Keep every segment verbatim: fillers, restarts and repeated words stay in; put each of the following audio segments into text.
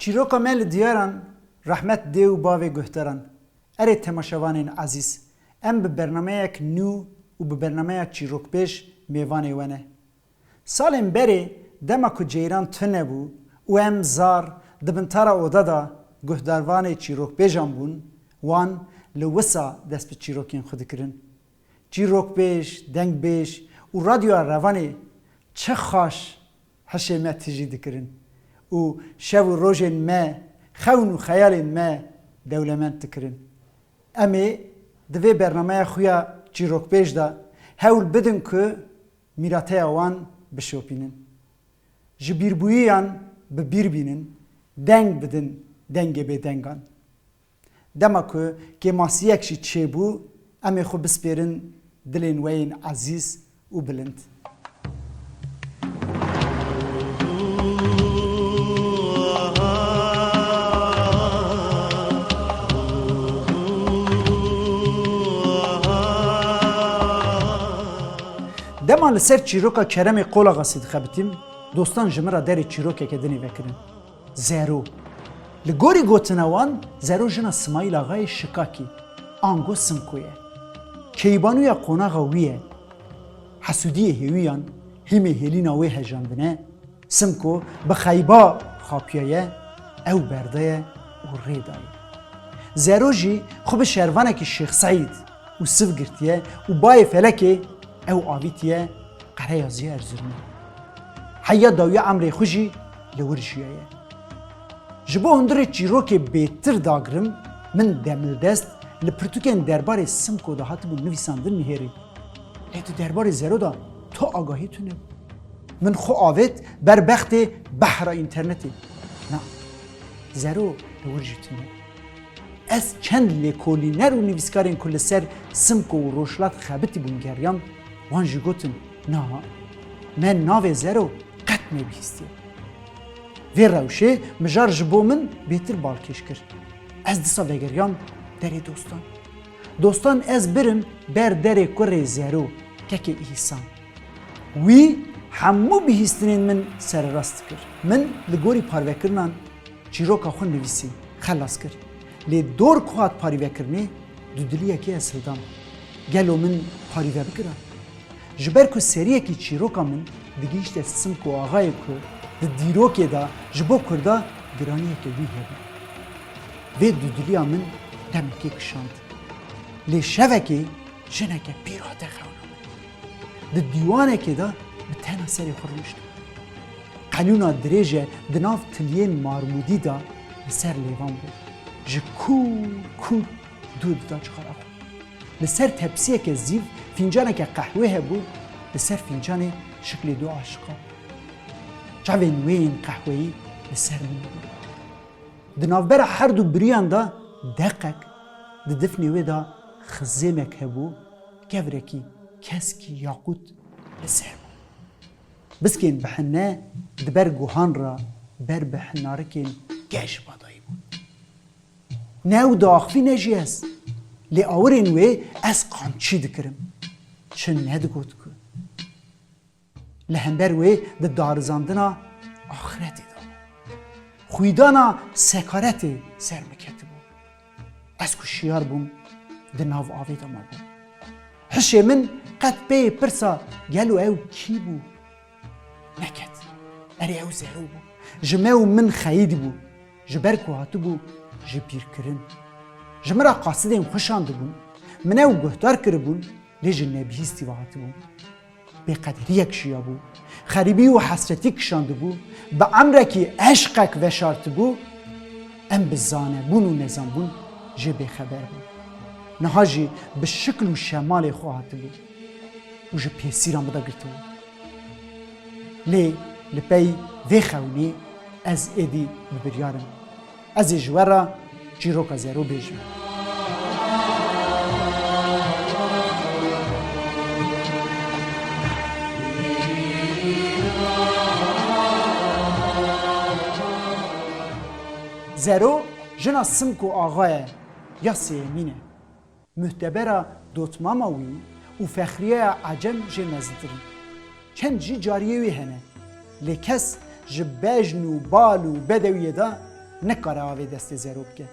Çîroka me li diyaran, rehmet dê û bavê guhdaran. Erê temaşevanên ezîz, em bi bernameyek nû û bi bernameya çîrokbêj mêvanê we ne. Salên berê, dema ku ceyran tune bû û em zar di bin tara oda de guhdarvanê çîrokbêjan bûn, wan li wisa dest bi çîrokên xwe dikirin. Çîrokbêj, dengbêj û radyoya Revanê çi xaş hişê me tijî dikirin û şev û rojên me, xewn û xeyalên me dewlemend dikirin. Em ê di vê bernameya xwe ya çîrokbêj de hewl bidin ku mîrateya wan bişopînin. Ji bîrbûyiyan bi bîr bînin, deng bidin dengê bêdengan. Dema ku kêmasiyek jî çêbû, em ê xwe bispêrin dilên we yên ezîz û bilind. Dema li ser çîroka Keremê Qolaxasî dixebitîm, dostan ji min re derê çîrokeke dinê vekirin. Zero. Li gorî gotina wan, Zero jina Simayîl Axayê Şikakî, ango Simko ye. Keybanûya qonaxa wî ye. Hesûdiyê hêwiyan hîmê hêlîna wê hejandine, Simko bi xeyba xapiyaye, ew berdaye û rê daye. Zero jî xwe bi şervanekî Şêx Seîd û siv girtiye û bayê felekê ew avîtiye qereya zî Erzirmê. Heya dawiya emrê xwe jî li wir jiyaye. Ji bo hundirê çîrokê bêtir dagirim, min demildest li pirtûkên derbarê Simko de hatibûn nivîsandin nihêrî. Lê di derbarê Zero de tu agahî tune bû. Min xwe avêt ber bextê behra înternetê. Na, Zero li wir jî tune. Ez çend lêkolîner û nivîskarên ku li ser Simko û Rojhilat xebitî bûn geriyam, wan jî gotin, na, me navê Zero qet nebihîstiye. Vê rewşê mijar ji bo min bêtir balkêş kir. Ez disa vegeriyam derê dostan. Dostan ez birim ber derê kurê Zero, kekê Îhsan. Wî hemû bihîstinên min sererast dikir. Min li gorî parvekirinan çîroka xwe nivîsî, xelas kir. Lê dor ku hat parîvekirinê, dudiliyekê ez hildam. Gelo min parîve bikira? Ji ber ku seriyekî çîroka min digihîşte Simko Axayê ku di dîrokê de ji bo Kurda giraniyeke wî hebû. Vê dudiliya min demekê kişand. Lê şevekê jineke pîr hate xewna min. Di dîwanekê de bi tena serê xwe rûnişt. Qelûna dirêj e di nav tiliyên marmûdî de li ser lêvan bû. Ji kûr kûr dû dida cixara xwe. Li ser tepsiyeke zîv fîncaneke qehwê hebû, li ser fîncanê şiklê du aşiqa. Çavên wê yên qehweyî li ser min bûn. Di navbera her du biriyan de deqek, di difnê wê de xizêmek hebû, kevrekî keskî yaqût li ser bû. Biskên bi hine di ber guhan re ber bi hinarikên gej badayî bûn. Ne ew diaxivî ne jî ez. Lê awirên wê ez qamçî dikirim. Çi nedigot ku. Li hember wê di darizandina axretê de bû. Xwîdana sekaretê ser min ketibû. Ez ku şiyar bûm, di nav avê de mabûm. Hişê min qet pê pirsa gelo ew kî bû neket. Erê, ew Zero bû. Ji me û min xeyîdî bû. Ji ber ku hatibû ji bîrkirin. Ji min re qasidên xwe şandibûn. Min ew guhdar kiribûn, lê ji nebihîstî ve hatibû. Bêqediriyek jiyabû. Xerîbî û hesretî kişandibû. Bi emrekî eşqek veşartibû. Em bi zanebûn û nezanbûn jê bêxeber bûn. Niha jî bi şikl û şemalê xwe hatibû û ji pêsîra min de girtibû. Lê li pey vê xewnî ez êdî bi biryar im. Ez ê ji we re çîroka Zero bêjim. Zero jina Simko Axa ye, ya sêyemîn e. Muhtebera dotmama wî û Fexriyeya Ecem jê mezintir in. Çend jî cariyê wî hene. Lê kes ji bejn û bal û bedewiyê de nikare avê destê Zero bike.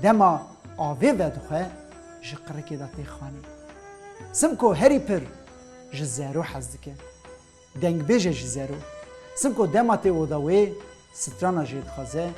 Dema avê vedixwe, ji qirikê de tê xanê. Simko herî pir ji Zero hez dike. Dengbêj e jî Zero. Simko dema tê oda wê, strana jê dixwaze,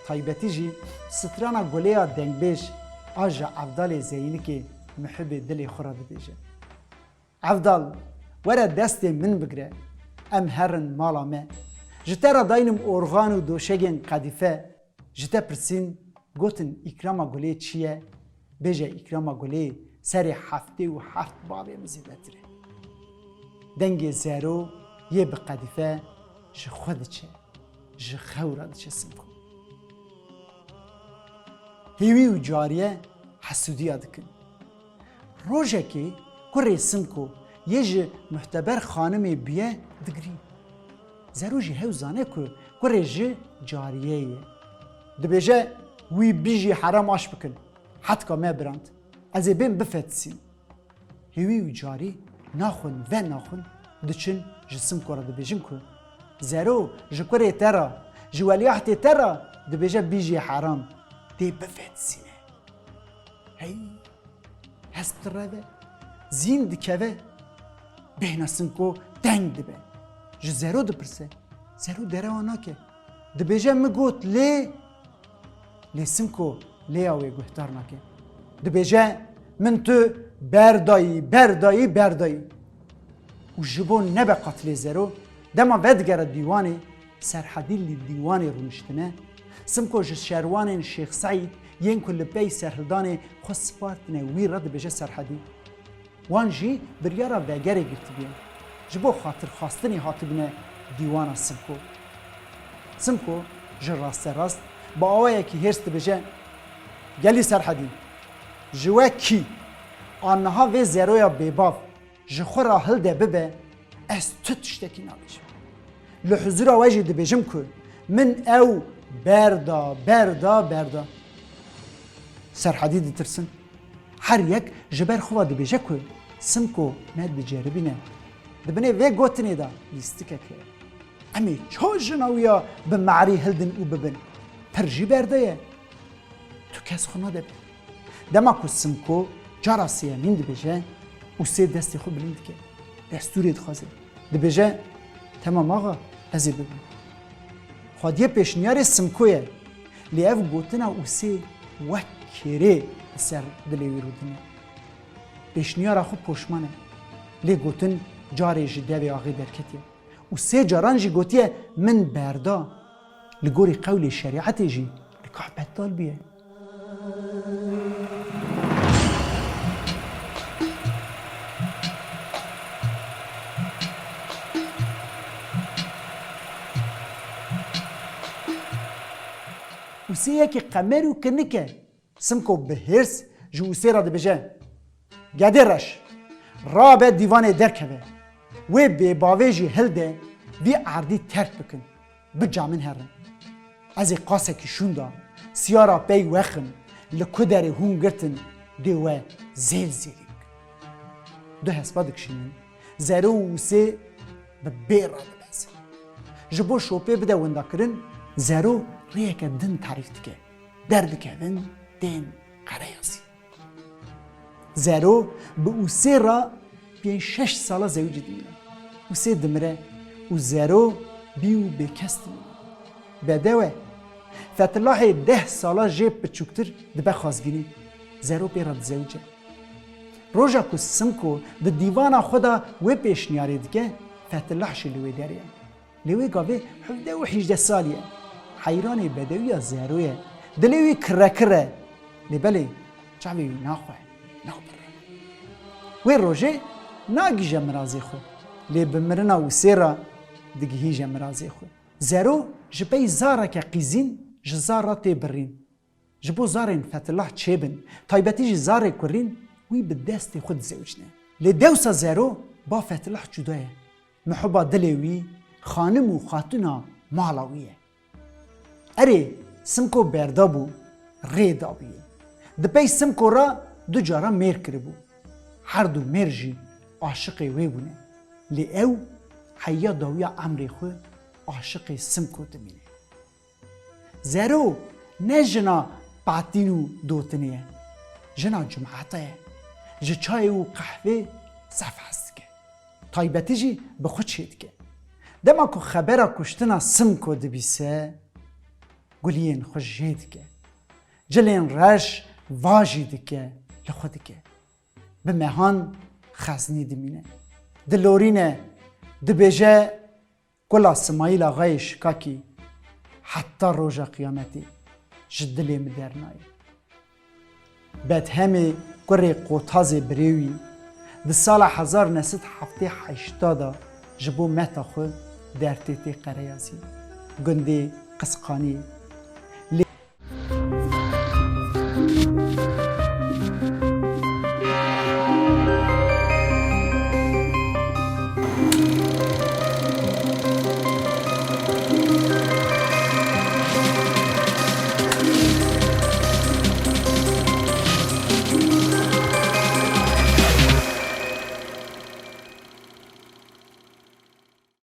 taybetî jî strana Gulê ya dengbêj a ji Evdalê Zeynikê muhibê dilê xwe re dibêje. Evdal, were destê min bigire, em herin mala me. Ji te re daynim orxan û doşegên qedîfe, ji te pirsîn, gotin, îkrama Gulê çi ye? Bêje, îkrama Gulê serê heftê û heft bavê min zêdetir e. Dengê Zero yê bi qedîfe ji xwe diçe, ji xew re diçe Simko. Hêwî û cariye hesûdiya dikin. Rojekê kurê Simko yê ji muhteber xanimê bûye digirî. Zero jî hew zane ku kurê ji cariyê ye. Dibêje, wî bijî heram aş bikin. Hetka me birand. Ez ê bêm bifetisîm. Hêwî û carî naxwin ve naxwin diçin ji Simko re dibêjin ku Zero ji kurê te re, ji welîahdê te re dibêje bijî heram. Tê bifetisîne. Hey! Hest direve, zîn dikeve, bêhna Simko teng dibe. Ji Zero dipirse. Zero derewa nake. Dibêje, min got lê, lê Simko lêya wê guhdar nake. Dibêje, min tu berdayî, berdayî, berdayî. Û ji bo nebe qatilê Zero, dema vedigere dîwanê, Serhedî li dîwanê rûniştine, Simko ji şerwanên Şêx Seîd yên ku li pey serhildanê xwe spartine wî re dibêje Serhedî. Wan jî biryara vegerê girtibiye. Ji bo xatirxwastinê hatibine dîwana Simko. Simko ji rasterast bi awayekî hêrs dibêje, Gelî Serhedî, ji we kî a niha vê Zeroya bêbav ji xwe re hilde bibe, ez tu tiştekî nabêjim. Li huzura we jî dibêjim ku min ew berda, berda, berda. Serhedî ditirsin. Her yek ji ber xwe ve dibêje ku Simko me diceribîne. Di binê vê gotinê de lîstikek heye. Em ê çawa jina wî ya bi merî hildin û bibin? Pir jî berde ye. Tu kes xwe nade pê. Dema ku Simko cara sêyemîn dibêje, Ûsê destê xwe bilind dike. Destûrê dixwaze. Dibêje, Temam axa, ez ê bibim. Xwediyê pêşniyarê Simko ye. Lê ev gotina Ûsê wek kêrê li ser dilê wî rûdine. Pêşniyara xwe poşman e. Lê gotin carê ji devê axê derketiye. Û sê caran jî gotiye, Min berda. Li gorî qewlê şerîetê jî nikah betal bûye. Ûsê yekî qemer û kinik e. Simko bi hêrs ji Ûsê re dibêje, Gedê reş, rabe dîvanê derkeve. Wê bêbavê jî hilde, vî erdî terk bikin. Bi ca min herin. Ez ê qasekî şûnda, siyara pey wexim, li ku derê hûn girtin, dê we zêl zêlî bikin. Du hespa dikişînin, Zero û Ûsê bi bê re dibezin. Ji bo şopê bide windakirin, Zero rêyeke din tarîf dike. Derdikevin tên Qereyazî. Zero bi Ûsê re pênc şeş sala zewicî dimîne. Ûsê dimire û Zero bî û bêkes dimîne. Bedew e. Fetillahê deh sala jê piçûktir dibe xwezgînî. Zero pê re dizewice. Roja ku Simko di dîwana xwe de wê pêşniyarê dike, Fetilah jî li wê derê ye. Lê wê gavê hevdeh û hîjdeh salî ye. Heyranê bedewiya Zero ye. Dilê wî kirekir e. Lê belê çavê wî naxwe, nabire. Wê rojê nagihîje mirazê xwe. Lê bi mirina Ûsê re digihîje mirazê xwe. Zero ji pey zareke qîzîn ji zar re tê birîn. Ji bo zarên Fetilah çêbin, taybetî jî zarê kurîn wî bi destê xwe dizewicne. Lê dewsa Zero ba Fetilah cuda ye. Mihiba dilê wî, xanim û xatuna mala wî ye. Erê, Simko berda bû, rê dabûye. Di pey Simko re du cara mêr kiribû. Her du mêr jî aşiqê wê bûne. Lê ew heya dawiya emrê xwe aşiqê Simko dimîne. Zero ne jina patîn û dotinê ye. Jina cumata ye. Ji çayê û qehvê zehf hez dike. Taybetî jî bi xwe çêdike. Dema ku xebera kuştina Simko dibîse, guliyên xwe jê dike. Cilên reş vajî dike, li xwe dike. Bi mehan xeznî dimîne. Dilorîne, dibêje, Kula Simayîl Axayê Şikakî heta roja qiyametê ji dilê min dernayê. Bedhemê kurê Qotazê birê wî di sala hezar neh sed heftê heşta de ji bo meta xwe dertê tê Qereyazî, gundê Qisqanî,